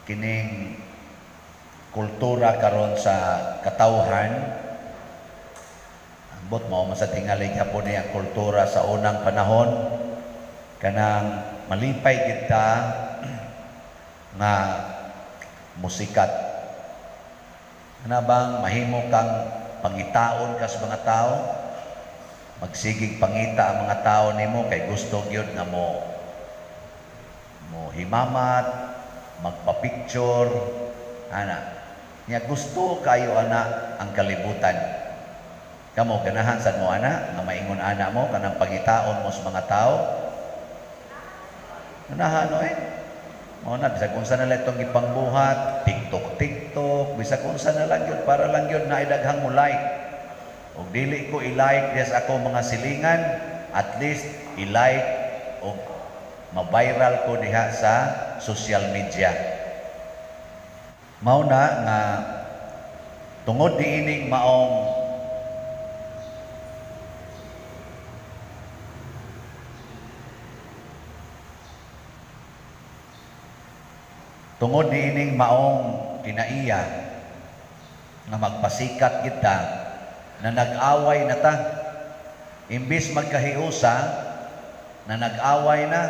Kining kultura karon sa katawhan, ambot mao man sa tingali gyapon ni ang kultura sa unang panahon, kanang malipay kita nga musikat. Kana bang mahimo kang pangitaon ka sa mga tao, magsigig pangita ang mga tao nimo kay gusto gyud nga mo mo himamat, magpa-picture, ana. Nya gusto kayo ana ang kalibutan. Kamo ganahan sad mo ana nga maingon ana mo kanang pangitaon mo sa mga tao? Ganahan oy. Mao na bisag unsa na lang itong gipangbuhat, TikTok, TikTok, bisag unsa na lang yun para lang yun na daghang mo like. Og dili ko i-like des ako mga silingan, at least i-like og ma-viral ko diha sa social media. Mao na nga tungod niining maong tungod niining maong kinaiya nga magpasikat kita na nag-away na ta, imbis magkahiusa na nag-away na,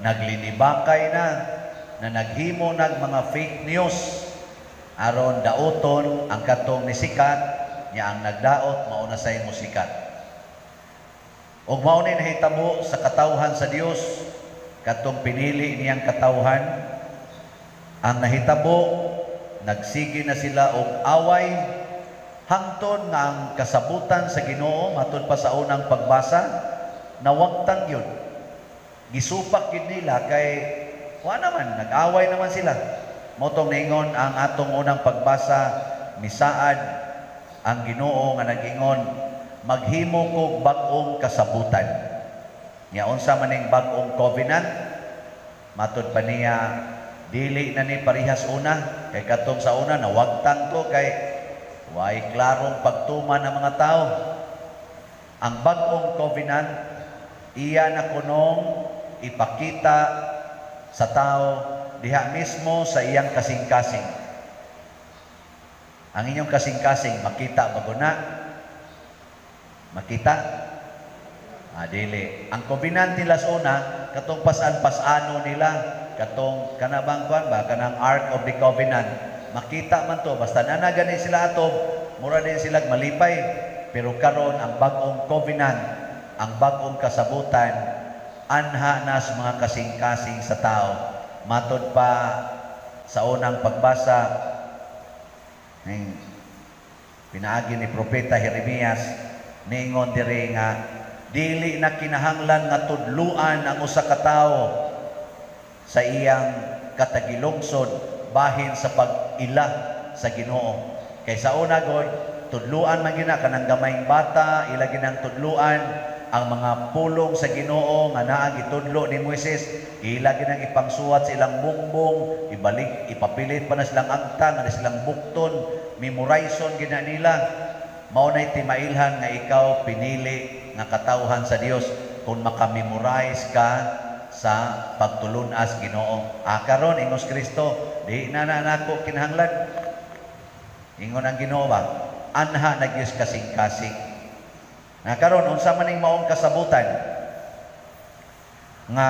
naglinibakay na, na naghimo nag mga fake news aron dauton ang katong nisikat, nya ang nagdaot mao na say musikat. Og mao ni nahitabo sa katawhan sa Dios, katong pinili niyang katawhan. Ang nahitabo, nagsige na sila og away hangtod nga ang kasabutan sa Ginoo matud pa sa unang pagbasa nawagtang yun. Gisupak yun nila kay wa naman, nag-away naman sila. Motong niingon ang atong unang pagbasa, misaad ang Ginoo nga nag-ingon, maghimo kog bag-ong kasabutan. Nya unsa maning bag-ong covenant? Matud pa niya, dili na ni parihas una, kay katong sa una nawagtang to kay way klarong pagtuman ng mga tao. Ang bag-ong covenant, iya na kunong ipakita sa tao diha mismo sa iyang kasing-kasing. Ang inyong kasing-kasing makita ba guna? Makita? Ah, dili. Ang covenant nila sa una, katong pasan-pasano nila, katong kanabang kuan ba, kanang Ark of the Covenant, makita man to, basta nana gani sila ato, mura din sila malipay. Pero karon ang bag-ong covenant, ang bag-ong kasabutan, anha na sa mga kasing-kasing sa tao. Matod pa sa unang pagbasa ning pinaagi ni Propeta Jeremias, niingon diri nga dili na kinahanglan nga tudluan ang usa ka tawo sa iyang katagilungsod bahin sa pag-ila sa Ginoo. Kay sa una god, tudluan man gina kanang gamayng bata, ila ginang tudluan ang mga pulong sa Ginoo nga naa gitudlo ni Moises, ila ginang ipangsuwat sa ilang bungbong, ibalik ipapilit pa na silang agtang, nga silang bukton, memorizon gina nila. Mao nay timailhan nga ikaw pinili nga katawhan sa Dios kung makamemorize ka sa pagtulunas Ginoo. Ah, karon ingos Kristo, di na na nako kinahanglan. Ingon ang Ginoo ba? Anha na gyud kasing-kasing. Na karon unsa man ning maong kasabutan nga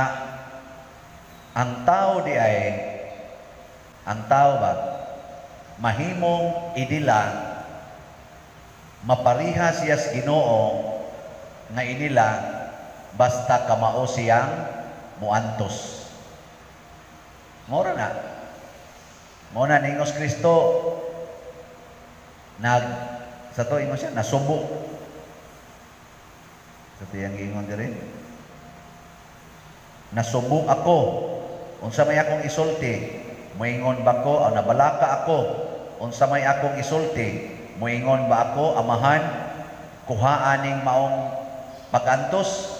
ang tao di ay ang tao ba mahimong idila mapariha siya sa Ginoo nga inila basta kamao siyang muantos. Mora na. Mao na ningos Kristo nag sa to ingon siya nasubo. Sa to yang ingon diri. Nasubo ako. Unsa may akong isulti? Moingon ba ko o nabalaka ako? Unsa may akong isulti? Moingon ba ako, Amahan, kuhaan ning maong pag-antos?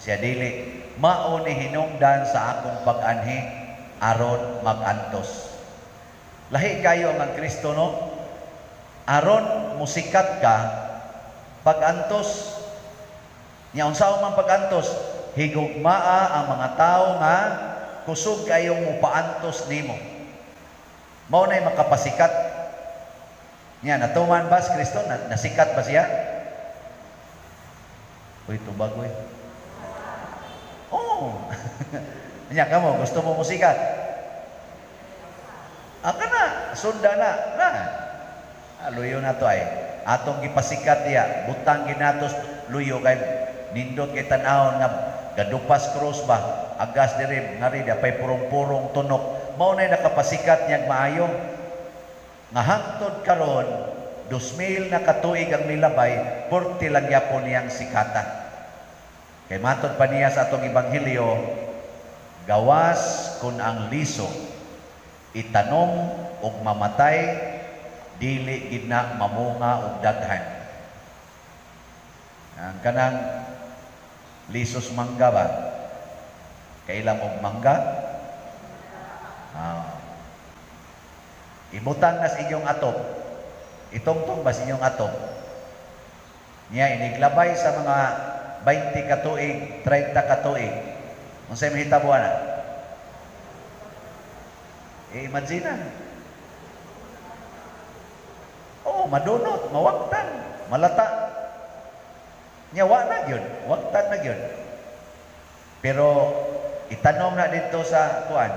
Siya dili. Mao ni hinungdan sa akong pag-anhi aron mag-antos. Lahi kayo ang Kristo, no? Aron musikat ka pag-antos. Nya unsa man pag-antos? Higugmaa ang mga tawo nga kusog kayong mupaantos nimo. Mao na'y makapasikat. Nya, natuman ba si Kristo? Nasikat ba siya? Uy, tubag, uy. Oh. Nya kamo, gusto mo musikat? Ah, kana, sunda na. Na. Ah, luyo na to ay. Atong gipasikat diya, butang ginatos luyo kay nindot kay tan-awon nga gadupas cross ba, agas diri ngari di pay purong-purong tunok. Mao nay nakapasikat niyag maayo. Nga hangtod karon 2000 na katuig ang milabay, porti lang gyapon niyang sikata. Kay matod pa niya sa atong ebanghelyo, gawas kun ang liso itanom ug mamatay, dili gid na mamunga og daghan. Ang kanang lisos mangga ba? Kailang og mangga? Ah. Ibutang na sa inyong atop. Itungtong ba sa inyong atop? Niya, iniglabay sa mga 20 katuig, 30 katuig. Unsay mahitabo ana? Eh, imagine na. Oh, madunot, mawagtan, malata. Nya wa na gyud, wagtan na gyud. Pero itanom na dito sa kuan,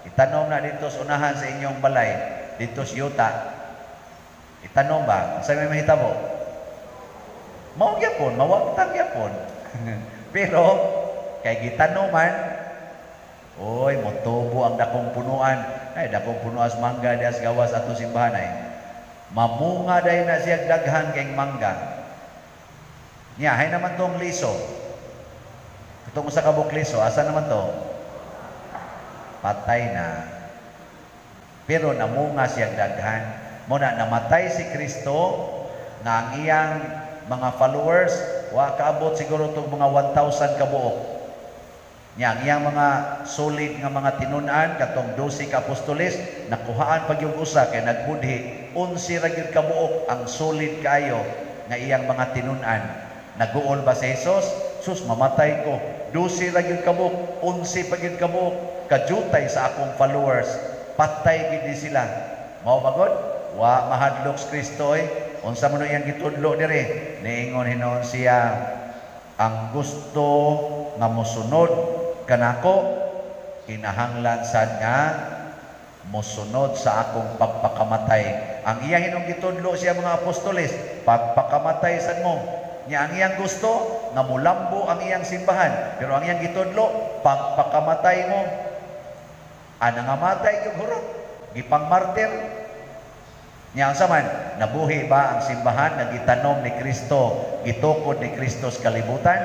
itanom na dito sa unahan sa inyong balay, dito sa yuta. Itanom ba? Sa may mahitabo? Mao gyapon, mawagtan gyapon. Pero kay gitanoman, oy, motubo ang dakong punuan. Ay, dakong punuan sa mangga diha sa gawas ato simbahan ay. Mamunga dahil na siya daghan kay mangga. Nya, hay naman tong liso. Itong usa ka buok liso, asa naman to? Patay na. Pero namunga siya daghan. Muna namatay si Kristo nga ang iyang mga followers wa kaabot siguro tong mga 1,000 ka buok. Nya ang iyang mga solid nga mga tinun-an katong 12 ka apostoles, nakuhaan pag yung usa kay nagbudhi, 11 ra gyud ka buok ang solid kaayo nga iyang mga tinun-an. Naguol ba si Jesus? Sus, mamatay ko. 12 ra gyud ka buok, 11 pa gyud ka buok kajutay sa akong followers. Patay gid ni sila. Mao ba god? Wa mahadlok si Kristo eh. Unsa man iyang gitudlo diri? Niingon hinuon siya, ang gusto nga mosunod kanako kinahanglan sad nga mosunod sa akong pagpakamatay. Ang iyang hinong gitudlo siya mga apostoles, pagpakamatay sad mo. Nya ang iyang gusto nga mulambo ang iyang simbahan, pero ang iyang gitudlo, pagpakamatay mo. Ana nga matay yung hurot, gipangmartir. Nya ang saman, nabuhi ba ang simbahan nga gitanom ni Kristo, gitukod ni Kristo sa kalibutan?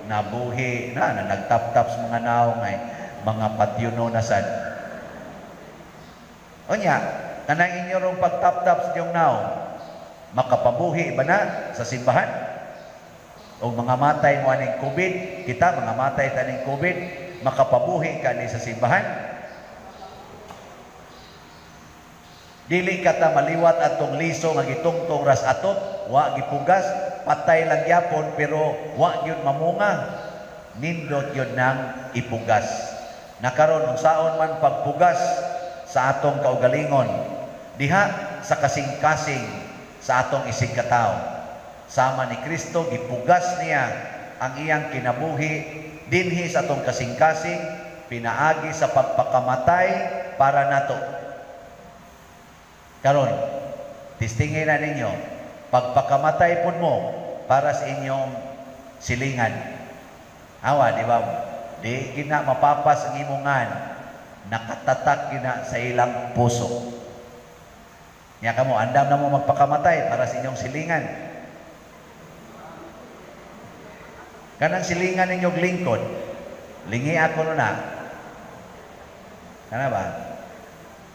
Nabuhi na, na nagtap-tap sa mga naong ay mga patyuno na sad. Unya, kanang inyo rong pagtap-tap sa inyong naong, makapabuhi ba na sa simbahan? O mga matay mo aning COVID, kita mga matay taning COVID, makapabuhi ka ni sa simbahan? Dili ka ta maliwat atong liso nga gitungtong ras atop, wa gipugas, patay lang gyapon pero wa gyud mamunga. Nindot gyud nang ipugas. Nakaron unsaon man pagpugas sa atong kaugalingon diha sa kasing-kasing sa atong isig katawo. Sama ni Kristo, gipugas niya ang iyang kinabuhi dinhi sa atong kasing-kasing, pinaagi sa pagpakamatay para nato. Karon, testingin na ninyo, pagpakamatay pud mo para sa inyong silingan. Awa, di ba? Di gina mapapas ang imongan, nakatatak gina sa ilang puso. Nya kamo, andam na mo magpakamatay para sa inyong silingan. Kanang silingan ninyong lingkod, lingi ako no na. Kana ba?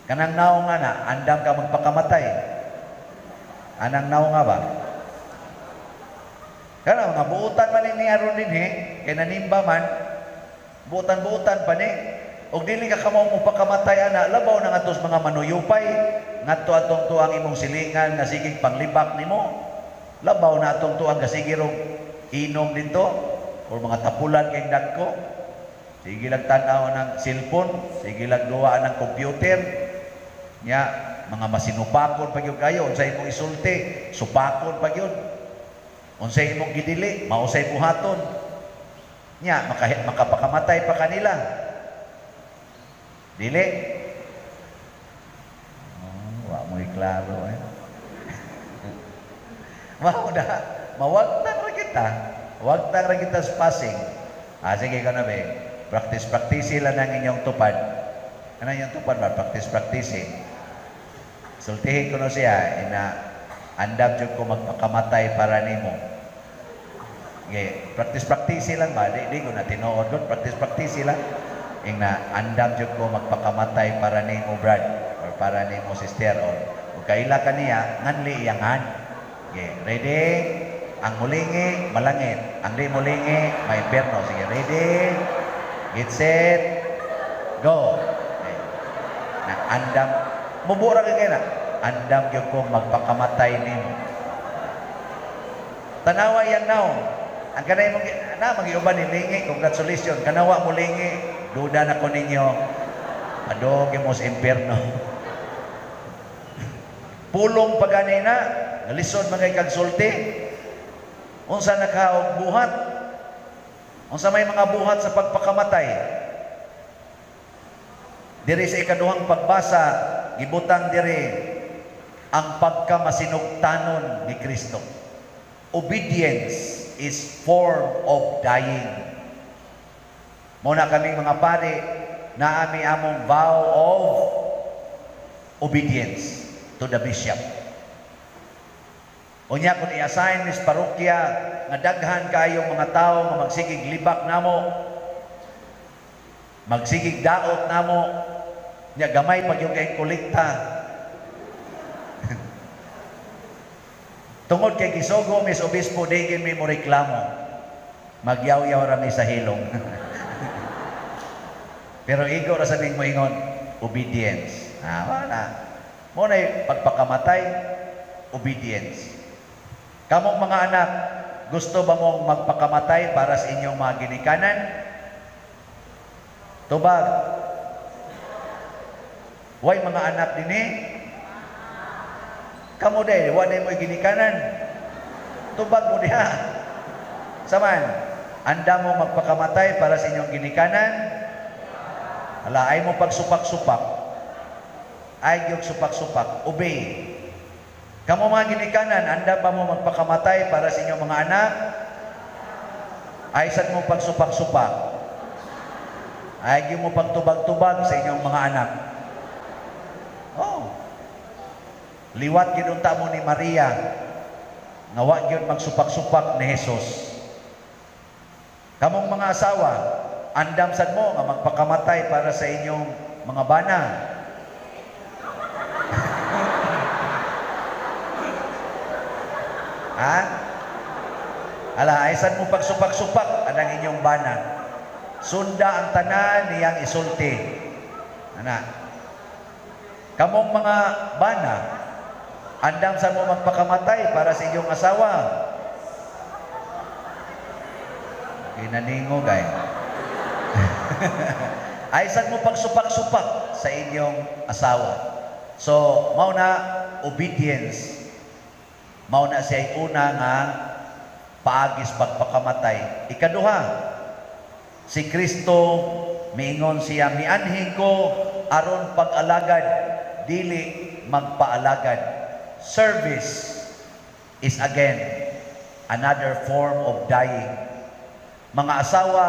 Kanang naong nga na, andam ka magpakamatay. Anang naong nga ba? Kana mga buutan man ni aron dinhi, kay nanimba man, buutan-buutan pa ni. Og dili ka kamo mo pakamatay ana, labaw na ngadto sa mga manuyupay, ngadto atong tuang imong silingan nga sigig panglibak nimo. Labaw na atong tuang gasige rog inom didto or mga tapulan kay dagko. Sige lang tan-aw ng cellphone, sige lang duwa ng computer. Nya, mga masinupakon pa gyud kayo, unsay imong isulti, supakon pa gyud. Unsay imong gidili, mausay buhaton. Nya, makapakamatay pa kanila. Dili? Oh, wa mo'y klaro eh. Mao na, mawagtang ra kita. Wagtang ra kita sa passing. Ah, sige ka na be. Practice, practice lang ang inyong tupad. Ano yung tupad ba? Practice, practice. Sultihin ko no siya, ina, andam jud ko magpakamatay para nimo. Okay, practice, practice lang ba? Di ko na tinuod ko. Practice, practice lang. Ingna, andam jud ko magpakamatay para nimo, brad, or para nimo, sister, or kung kaila ka niya, nganli iyangan. Okay, ready? Ang mulingi, malangit. Ang di mulingi, may impyerno. Sige, ready? Get set, go. Okay. Na andam, mubura ka kaya na. Andam gyud ko magpakamatay nimo. Tanawa yang naong. Ang kanay mong na magiuban ni lingi, congratulations. Kanawa mo lingi, duda na ko ninyo. Adog mo sa impyerno. Pulong pa gani na, nalisod mga kagsulti. Unsa na ka og buhat? Unsa may mga buhat sa pagpakamatay? Diri sa ikaduhang pagbasa, gibutang diri ang pagkamasinugtanon ni Kristo. Obedience is form of dying. Muna kaming mga pari, naami among vow of obedience to the bishop. Unya kung i-assign mis parokya nga daghan kayong mga tao nga magsigig libak namo, magsigig daot namo, nya gamay pag yung kay kolekta. Tungod kay gisogo mis obispo, digin mi mo reklamo. Magyaw-yaw ra mi sa hilong. Pero igo ra sa ming moingon, obedience. Ah, wala. Mo na pagpakamatay, obedience. Kamong mga anak, gusto ba mong magpakamatay para sa inyong mga ginikanan? Tubag. Way mga anak dinhi? Kamo day, wa day mo'y ginikanan. Tubag mo diha. Saman, anda mo magpakamatay para sa inyong ginikanan? Ala, ay mo pagsupak-supak. Ay gyud supak-supak. Obey. Kamo mga ginikanan, anda ba mo magpakamatay para sa inyong mga anak? Ay sad mo pagsupak-supak. Ay gyud mo pagtubag-tubag sa inyong mga anak. Oh. Liwat gyud unta mo ni Maria nga wa gyud magsupak-supak ni Jesus. Kamong mga asawa, andam sad mo nga magpakamatay para sa inyong mga bana. Ha? Ala, ay sad mo pagsupak-supak anang inyong bana. Sunda ang tanan niyang isulti. Ana. Kamong mga bana, andam sa mo magpakamatay para sa inyong asawa. Kinaningo gay. Ay sad mo pagsupak-supak sa inyong asawa. So, mao na obedience. Mao na siya una nga paagis pagpakamatay. Ikaduha, si Kristo miingon siya, mianhi ko aron pag-alagad, dili magpaalagad. Service is again another form of dying. Mga asawa,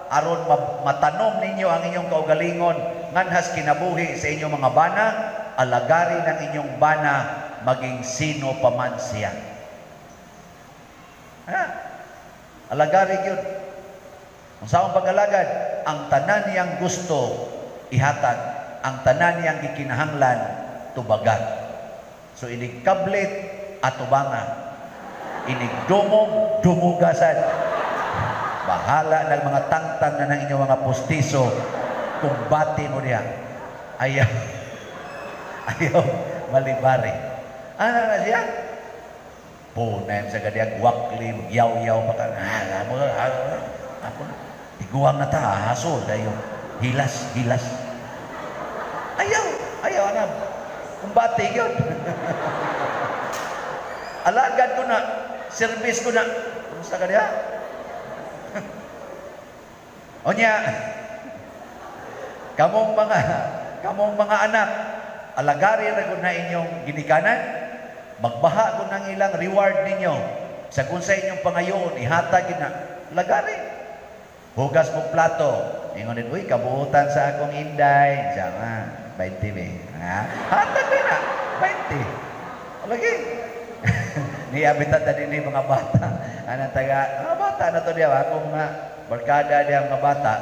aron matanom ninyo ang inyong kaugalingon nganhas kinabuhi sa inyong mga bana, alagari ng inyong bana maging sino pa man siya. Ha? Alagari yun. Ang saong pag-alagad, ang tanan niyang gusto ihatag, ang tanan niyang gikinahanglan tubagan. So inig kablit atubanga, inig dumog dumugasan. Bahala ng mga tangtang na ng inyong mga postiso, kumbati mo niya. Ayaw, ayaw malibari. Ano na siya? Punay sa gadiyag, wakli, yaw-yaw pa ka. Tiguang na ta, aso, dayo. Hilas, hilas. Ayaw, ayaw, anam. Kumbate yun. Alagad ko na, service ko na. Kumusta ka diha? Onya, kamong mga anak, alagari ra gud na inyong ginikanan, magbaha gud ng ilang reward ninyo. Sa kung sa inyong pangayoon, ihatag gid na, alagari. Hugas mo plato. Ingon din, "Uy, kabuutan sa akong inday." Siya nga, 20 be. Ha? Hatag din na, 20. Lagi. Niabitan na din mga bata. Anong taga, mga bata na to diya, ako mga barkada diya mga bata.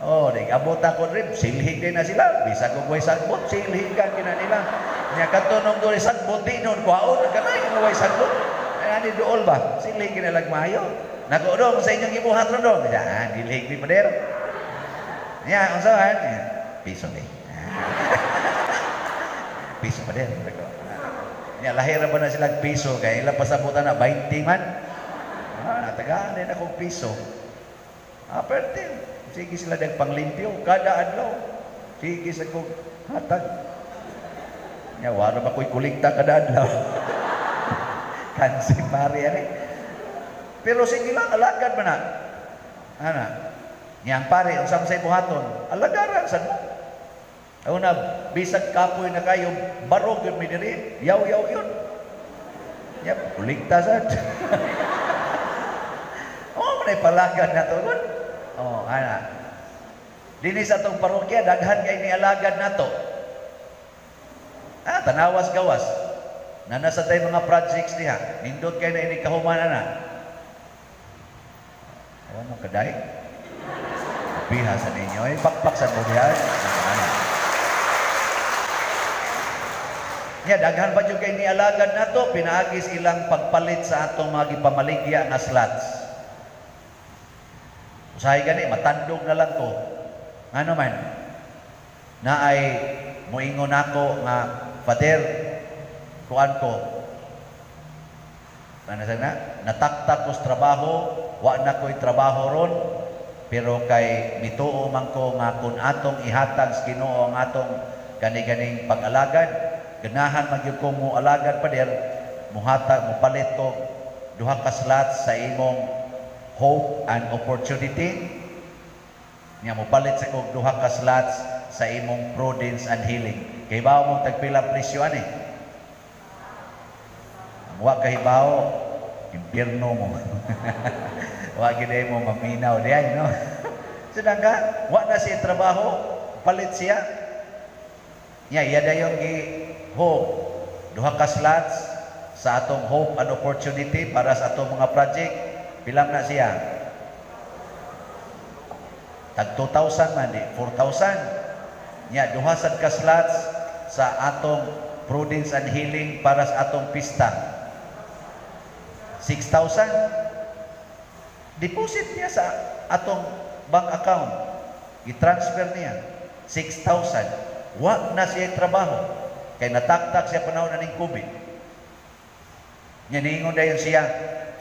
Oh, di abot ako rin, silhig din na sila. Bisag og way sagbot, silhig ka gina nila. Nya kadto nung dili sagbot di nun kuhaon kanay nga way sagbot. Ay ani duol ba? Silhig gina lag maayo. Nako dong sa inyong gibuhat ron dong. Ah, dilhig mi pader. Nya unsa man? Piso ni. Piso pader. Nya lahi ra ba na sila piso kay ilang pasabutan na 20 man. Ah, natagaan din akong piso. Ah, perte. Sige sila dag panglimpyo kada adlaw. Sige sa kog hatag. Nya wala ba ko'y kolekta kada adlaw. Kansi pare ani. Pero sige lang, alagad man na. Ana. Nya ang pare unsa man say buhaton? Alagaran sad mo. Una, bisag kapoy na kayo, barog yun mi diri, yaw-yaw yun. Yep, kolekta sad. Oh, manay palagad na to. Oh, ana. Dinhi sa atong parokya, daghan kay nialagad nato. Ah, tanawas gawas. Na nasa tay mga projects diha. Nindot kay na ini kahuman na. Awa mo kaday. Biha sa ninyo ay pakpak sa mo diha. Ana. Nya daghan pa jud kay nialagad nato pinaagis ilang pagpalit sa atong mga gipamaligya nga slots. Usahay gani matandog na lang ko. Ngano man na ay moingon ako nga, "Father, kuan ko." Ano sa na? "Nataktak ko sa trabaho, wa na ko'y trabaho ron, pero kay mituo man ko nga kung atong ihatag sa Ginoo ang atong kani-ganing pag-alagad, ganahan man gyud ko mo alagad, Pader, muhatag mopalit ko duha ka slots sa imong hope and opportunity." Nya mopalit sa kog duha ka slots sa imong prudence and healing. Kay bawo mong tagpila presyo ani? Ang wa kahibaw, impierno mo. Wa gid mo maminaw diay, no? Sedangkan wa na siya trabaho, palit siya. Nya iya dayon gi hope duha ka slots sa atong hope and opportunity para sa atong mga project. Pilang na siya? Tag 2,000 man di, 4,000. Nya duha sad ka slots sa atong prudence and healing para sa atong pista. 6,000. Deposit niya sa atong bank account. I-transfer niya. 6,000. Wa na siya trabaho. Kay nataktak siya panahon na ning COVID. Nya niingon dayon siya,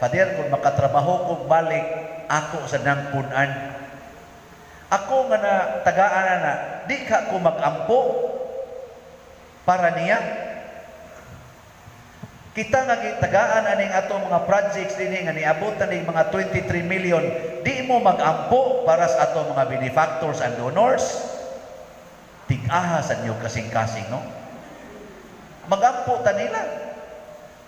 "Father, kung makatrabaho kog balik, ako sa nang punan. Ako nga na tagaan na, di ka ko magampo para niya." Kita nga gitagaan aning atong mga projects dinhi nga niabot na ning mga 23 million, di mo magampo para sa atong mga benefactors and donors? Tig-aha sa inyo kasing-kasing, no? Magampo ta nila.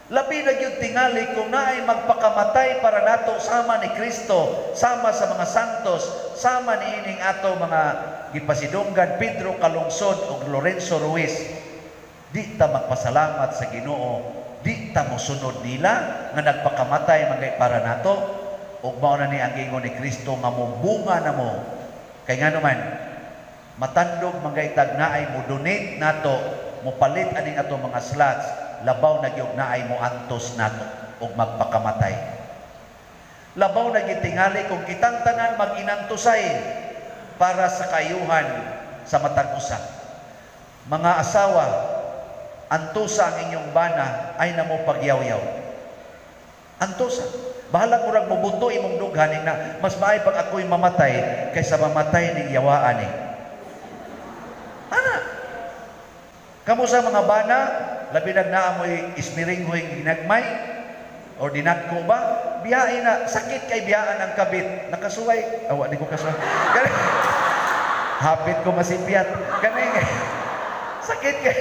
Labi na gyud tingali kung naay magpakamatay para nato sama ni Kristo, sama sa mga santos, sama ni ining ato mga gipasidunggan Pedro Calungsod ug Lorenzo Ruiz. Di ta magpasalamat sa Ginoo, di ta mosunod nila nga nagpakamatay man para nato? Ug mao na ni ang giingon ni Kristo nga mobunga na mo. Kay ngano man matandog man tag naay mo donate nato, mopalit aning ato mga slots, labaw na gyud naay mo antos nato ug magpakamatay. Labaw na gyud tingali kung kitang tanan mag-inantusay para sa kayuhan sa matag usa. Mga asawa, antusa ang inyong bana ay namo pagyawyaw. Antusa. Bahala murag mubuto imong dughan na mas maay pag ako'y mamatay kaysa mamatay ning yawaan ni. Ana. Kamo sa mga bana, labi nag naa mo'y ismiringhoy ginagmay or dinagko ba? Biyain na, sakit kay biyaan ang kabit. Nakasuway, awa di ko kasuway. Hapit ko masipyat. Kani sakit kay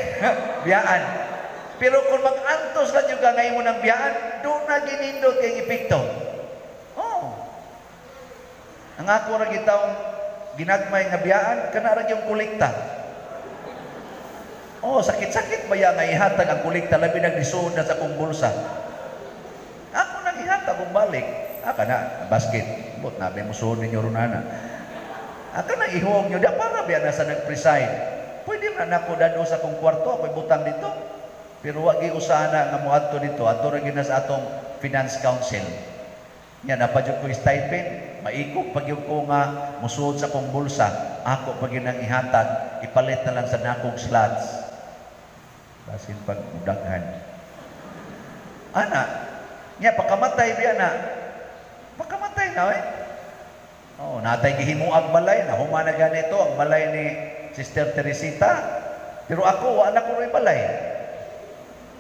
biyaan. Pero kung mag-antos lang yung ka nga imo ng biyaan, doon na ginindot kay epekto. Oh. Ang ako ra gitawng ginagmay nga biyaan, kana ra yung kolekta. Oh, sakit-sakit ba ya nga ihatag ang kolekta, labi naglisuod na sa akong bulsa. Ako nang ihatag kung balik. Ah, kana basket. But nabi mo suod ninyo runana. Aka na ihuog nyo, da para biya na sa nag-preside. Pwede na nako dado sa akong kwarto, ako'y butang dito. Pero wag giusana nga moadto dito, adto ra gyud na sa atong finance council. Nya napa jud ko stipend, maikog pag gyud ko nga musuod sa akong bulsa, ako pag yun ang ihatag, ipalit na lang sa nakong slots. Basin pag mudaghan. Ana, nya pakamatay biya na. Pakamatay na eh. Oh, natay gihimuag balay, nahuma na ganito ang balay ni Sister Teresita. Pero ako wala ko rin balay.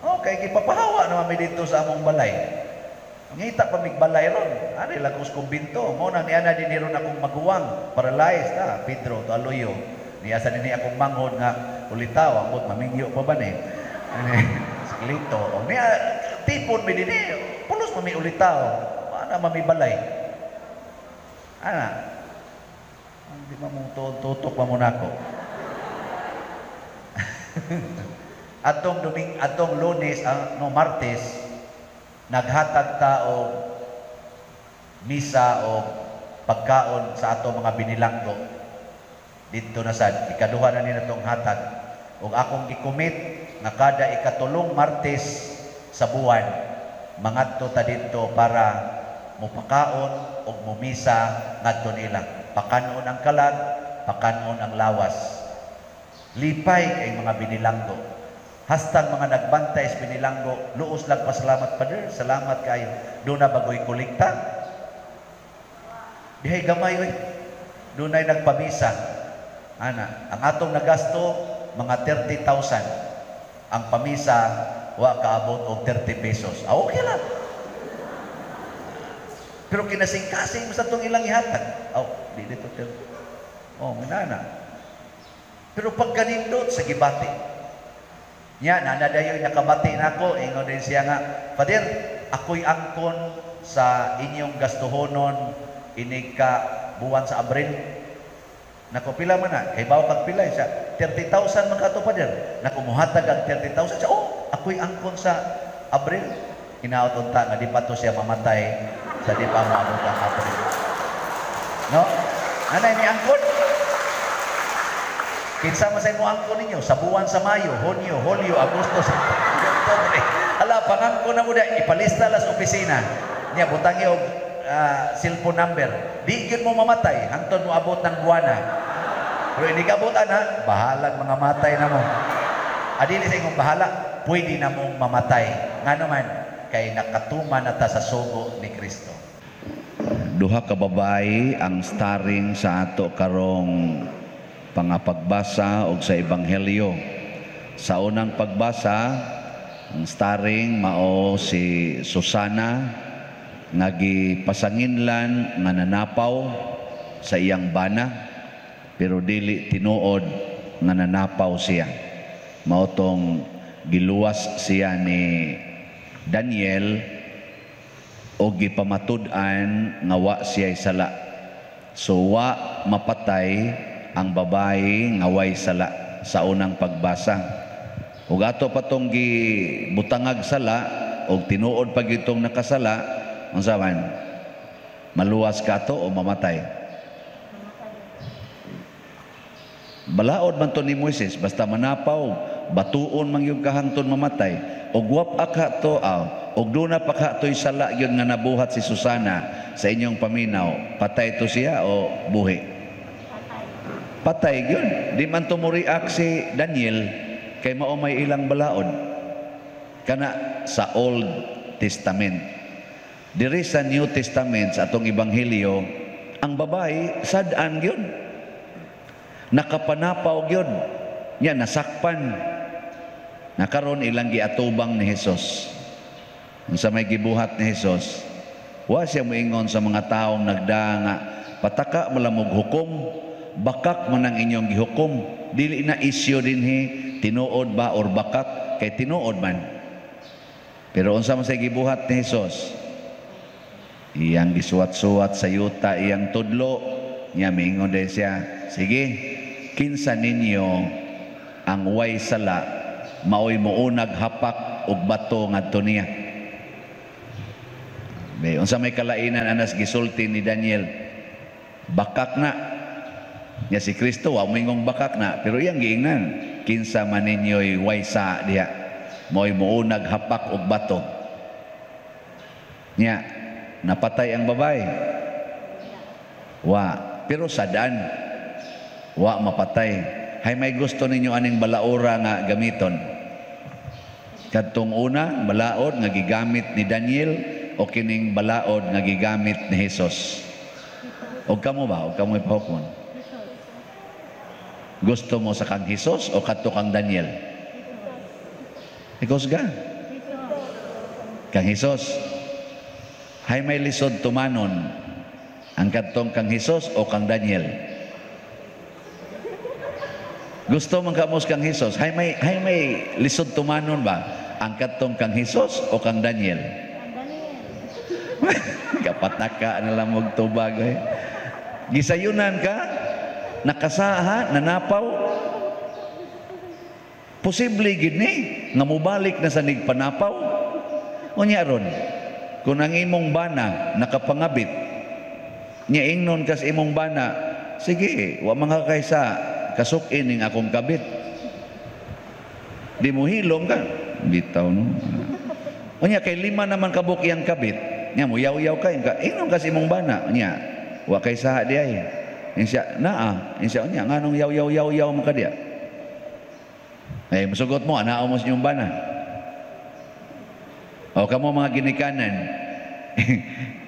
Oh, kay gipapahawa naman mi dito sa among balay. Ngita pa mig balay ron. Ari lang ko sa kumbinto. Mo na niya na din ron akong maguwang, paralyzed na Pedro to Aloyo. Niya sa nini akong manghod nga ulitaw, ambot mamingyo pa ba ni? Siklito. O niya tipon mi dinhi, pulos mami ulitaw. Ana mami balay. Ana. Ang di ba mo tutok pa mo nako. Atong Duming, atong Lunes, no, Martes, naghatag ta og misa o pagkaon sa ato mga binilanggo. Dito na sad, ikaduha na nila tong hatag. Og akong gikomit nga kada ikatulong Martes sa buwan, mangadto ta didto para mupakaon og mumisa ngadto nila. Pakanon ang kalag, pakanon ang lawas. Lipay kay mga binilanggo. Hastang mga nagbantay sa binilanggo, luos lang pasalamat, Father, salamat kayo. Doon na bagoy kolekta. Dihay gamay oy. Doon ay nagpamisa. Ana, ang atong nagasto mga 30,000. Ang pamisa wa kaabot og 30 pesos. Ah, okay lang. Pero kinasing-kasing mo sa itong ilang ihatag. Oh, di dito. Oh, minana. Pero pag ganindot sa gibati, nya, nanadayoy nakabati nako, ingon din siya nga, "Father, ako'y angkon sa inyong gastuhonon inig ka buwan sa Abril." Nako, pila man na? Kay bawo kag pila siya. 30,000 man kato, Father. Nako, muhatag ang 30,000 siya. "Oh, ako'y angkon sa Abril." Hinaot unta nga di pa to siya mamatay sa di pa maabot ang Abril. No? Nanay ni angkon. Kinsa man sa imo angkon ninyo? Sa buwan sa Mayo, Hunyo, Hulyo, Agosto, September, Oktubre. Ala, pangangkon na mo da, ipalista las opisina. Nya butangi og cellphone number. Di gyud mo mamatay hangtod mo abot ng buwana. Pero hindi ka abot ana, bahalag mga matay na mo. Adili sa imong bahala, pwede na mong mamatay. Ngano man, kay nakatuman na ta sa sugo ni Kristo. Duha ka babayi ang starring sa ato karong pangapagbasa og sa Ebanghelyo. Sa unang pagbasa, ang starring mao si Susana nga gipasanginlan nga nanapaw sa iyang bana, pero dili tinuod nga nanapaw siya. Mao tong giluwas siya ni Daniel o gipamatud-an nga wa siya sala. So wa mapatay ang babae nga way sala sa unang pagbasa. Ug ato pa tong gibutangag sala og tinuod pag itong nakasala, unsa man? Maluwas ka to o mamatay? Balaod man to ni Moises, basta manapaw, batuon man gyud kahangton mamatay. Og wap aka to, aw, og duna pa ka to'y sala gyud nga nabuhat si Susana sa inyong paminaw, patay to siya o buhi? Patay gyud. Di man to mo-react si Daniel kay mao may ilang balaod. Kana sa Old Testament. Diri sa New Testament sa atong ebanghelyo, ang babae sad-an gyud. Nakapanapaw gyud. Nya nasakpan. Nakaron ilang giatubang ni Jesus. Unsa may gibuhat ni Jesus? Wa siya moingon sa mga taong nagdaa nga pataka malamog hukom, bakak man ang inyong gihukom. Dili na isyu dinhi tinuod ba or bakak, kay tinuod man. Pero unsa man say gibuhat ni Jesus? Iyang gisuwat-suwat sa yuta iyang tudlo. Nya miingon din siya, sige, kinsa ninyo ang way sala maoy mounag hapak og bato ngadto niya. Be, unsa may kalainan anas gisulti ni Daniel? Bakak na. Nya si Kristo wa moingong bakak na, pero iyang giingnan, kinsa man ninyo'y way sa diha maoy mounag hapak og bato. Nya napatay ang babae. Wa, pero sadaan wa mapatay. Hay may gusto ninyo aning balaora nga gamiton? Kadtong una, balaod nga gigamit ni Daniel o kining balaod nga gigamit ni Jesus? Og kamo ba? Og kamo ipahukmon? Gusto mo sa kang Jesus o kadto kang Daniel? Ikaw ga? Kang Jesus. Hay may lisod tumanon, ang kadtong kang Jesus o kang Daniel? Gusto man kamos kang Jesus. Hay may lisod tumanon ba? Ang kadtong kang Jesus o kang Daniel? Kapataka na lang og tubag eh. Gisayunan ka, nakasaha, nanapaw. Posible gid ni nga mobalik na sa nigpanapaw. Unya ron, kung ang imong bana nakapangabit, nya ingnon kas imong bana, sige, wa mga kaysa kasukin ning akong kabit. Di mo hilom ka, bitaw no. Unya kay lima naman kabuk iyang kabit, nya mo yaw-yaw ka, ingnon kas imong bana, unya wa kay saha di ay. Insiya naa, insiya unya nganong yaw-yaw yaw-yaw mo ka diya. Eh musugot mo, anao mo sa inyong bana. O kamo mga ginikanan,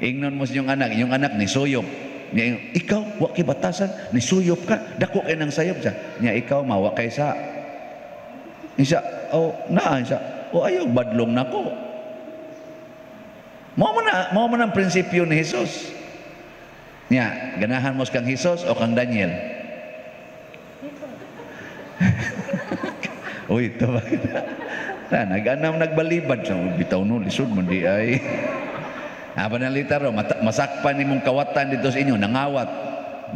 ingnon mo sa inyong anak, inyong anak ni suyop. Niya, ikaw, wa kay batasan, ni suyop ka, dako kay nang sayop siya. Niya, ikaw, mawa kay sa. Siya, oh, naa, siya, oh, ayaw, badlong nako. Mao man ang prinsipyo ni Jesus. Niya, ganahan mo kang Jesus o kang Daniel? Uy, ito ba? Na, nag-anam, nagbalibad. So, bitaw no, lisod mo, di ay. Panalita ro, masakpan nimong kawatan dito sa inyo, nangawat.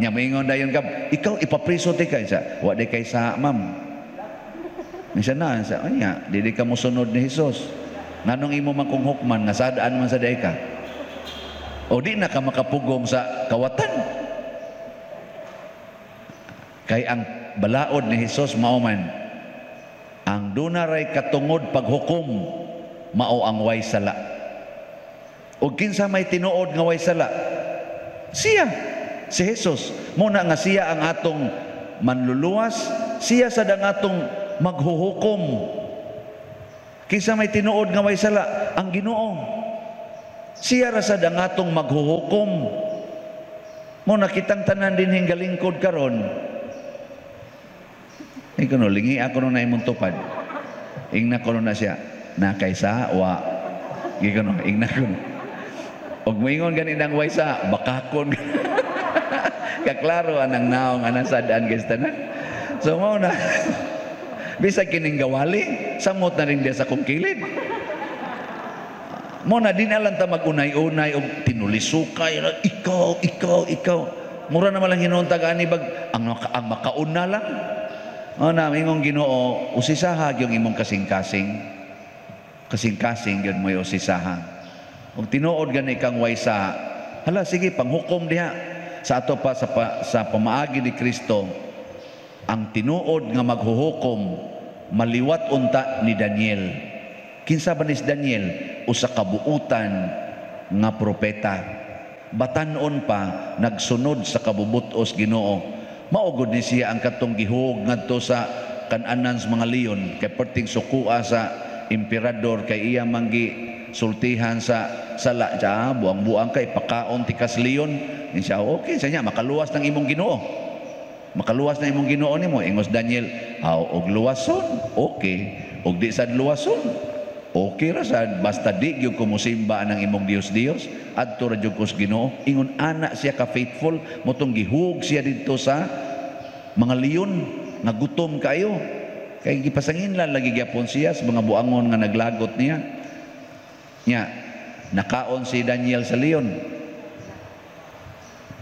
Nya, maingon dayon ka, ikaw, ipapriso ti kay sa, wa di kay sa, ma'am. Minsan na, sa, anya, di di ka mosunod ni Jesus. Nganong imo man kung hukman, nga sadaan man sa day ka. O di na ka makapugong sa kawatan. Kay ang balaod ni Jesus mao man, ang dunaray katungod paghukom, mao ang way sala. O kinsa may tinuod nga way sala? Siya, si Jesus. Muna nga siya ang atong manluluwas, siya sad ang atong maghuhukom. Kinsa may tinuod nga way sala? Ang Ginoo. Siya ra sad ang atong maghuhukom. Muna kitang tanan dinhing galingkod karon. Ikaw no, lingi ako no na imong tupad. Ingna ko no na siya, na kaysa wa. Ikaw no, ingna ko no. Og moingon gani nang way sa bakakon. Kaklaro anang naong anang sadaan guys tanan. So mao na. Bisag kining gawali, samot na rin diya sa kong kilid. Mo na di na lang ta magunay-unay og tinulisukay, ikaw, ikaw, ikaw. Mura naman lang hinuon ani bag ang makauna lang. O na ingong Ginoo, usisaha gyud imong kasing-kasing. Kasing-kasing gyud mo'y usisaha. Og tinuod gani kang way sa, hala sige panghukom diha sa ato pa sa pamaagi ni Kristo. Ang tinuod nga maghuhukom maliwat unta ni Daniel. Kinsa ba ni Daniel? Usa ka buutan nga propeta. Batan-on pa nagsunod sa kabubutos Ginoo. Maugod ni siya ang katong gihug ngadto sa kan-anan sa mga leon kay perting sukua sa emperador kay iya manggi sultihan sa sala siya, buang-buang kay pakaon tikas leon. Ni siya, okay sa niya makaluwas ng imong Ginoo. Makaluwas na imong Ginoo nimo. Ingos Daniel, aw og luwason, okay. Og di sad luwason. Okay ra sad basta di gyud ko mosimba anang imong Dios-Dios, adto ra jud ko sa Ginoo. Ingon ana siya ka faithful, motong gihug siya didto sa mga leon nga gutom kayo. Kay gipasanginlan lagi gyapon siya sa mga buangon nga naglagot niya. Nya nakaon si Daniel sa leon.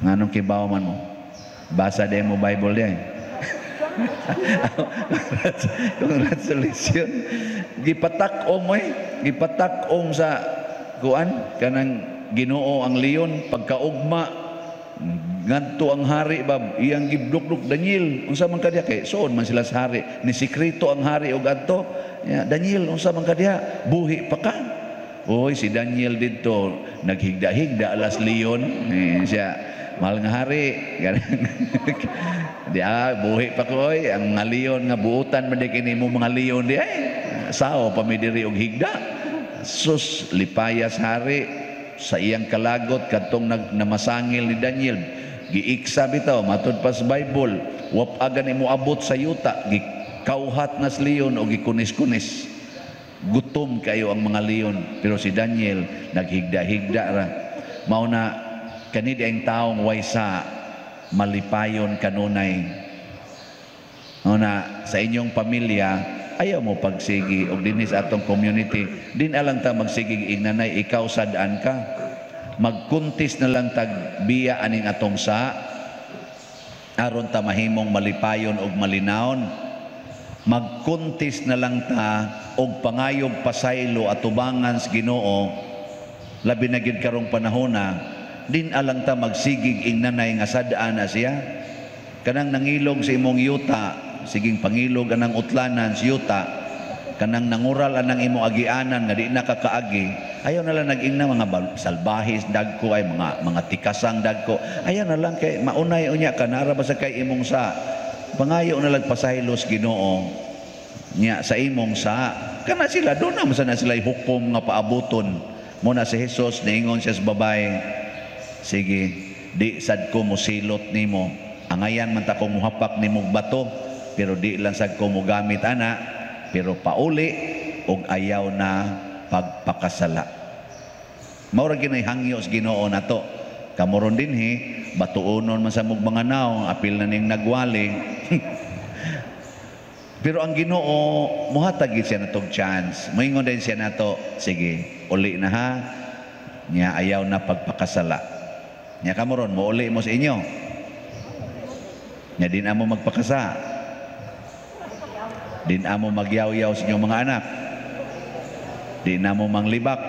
Nganong kibaw man mo? Basa din mo Bible diay. Congratulations. Gipatak-om oy, gipatak-om sa kuan kanang Ginoo ang leon pagkaugma ngadto ang hari bab iyang gibdukduk, "Daniel, unsa man ka diha?" Kay suod man sila sa hari, ni sekreto ang hari og adto. Ya, "Daniel, unsa man ka diha, buhi pa ka?" Oy, si Daniel didto naghigda-higda alas leon eh, siya, "Mahal nga hari," di ah, "buhi pa ko oy. Ang mga leon nga buutan man di kini mo mga leon di ay sao pa mi diri og higda." Sus, lipayas hari sa iyang kalagot kadtong namasangil ni Daniel. Giiksa bitaw, matud pa sa Bible, wap-agan imo abot sa yuta, gikauhat na sa leon o gikunis-kunis. Gutom kayo ang mga leon, pero si Daniel naghigda-higda ra. Mao na kani ang taong waysa malipayon kanunay. Mao na sa inyong pamilya, ayaw mo pagsigi og dinhi sa atong community, din alang ta magsigig ingnanay, ikaw sad-an ka. Magkuntis na lang tag biya aning atong sa aron ta mahimong malipayon og malinawon. Magkuntis na lang ta og pangayog pasaylo atubangan sa Ginoo, labi na gyud karong panahona. Din alang ta magsigig ingnanay nga sad-an na siya. Kanang nangilog sa imong yuta, siging pangilog anang utlanan sa yuta. Kanang nangural anang imong agianan nga di na kakaagi, ayaw na lang nag-ingna mga salbahis dagko ay mga tikasang dagko. Ayaw na lang kay maunay unya ka nara ba sa kay imong sa pangayo na lang pasaylos Ginoo nya sa imong sa kana sila do na man sana sila hukom nga paabuton mo na. Si Jesus niingon siya sa babae, "Sige, di sad ko mosilot nimo. Angayan man ta ko muhapak nimo bato, pero di lang sad ko mogamit ana, pero pauli og ayaw na pagpakasala." Mao ra ginay hangyo sa Ginoo nato. Kamo ron dinhi, batuonon man sa mog mga naong, apil na ning nagwali. Pero ang Ginoo muhatag gid siya natog chance. Moingon din siya nato, "Sige, uli na ha." Nya ayaw na pagpakasala. Nya kamo ron, mouli mo sa inyo. Nya din amo magpakasa. Din amo magyaw-yaw sa inyong mga anak. Di na mo manglibak.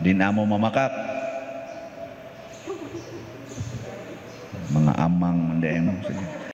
Di na mo mamakak. Mga amang, hindi mo. Sige.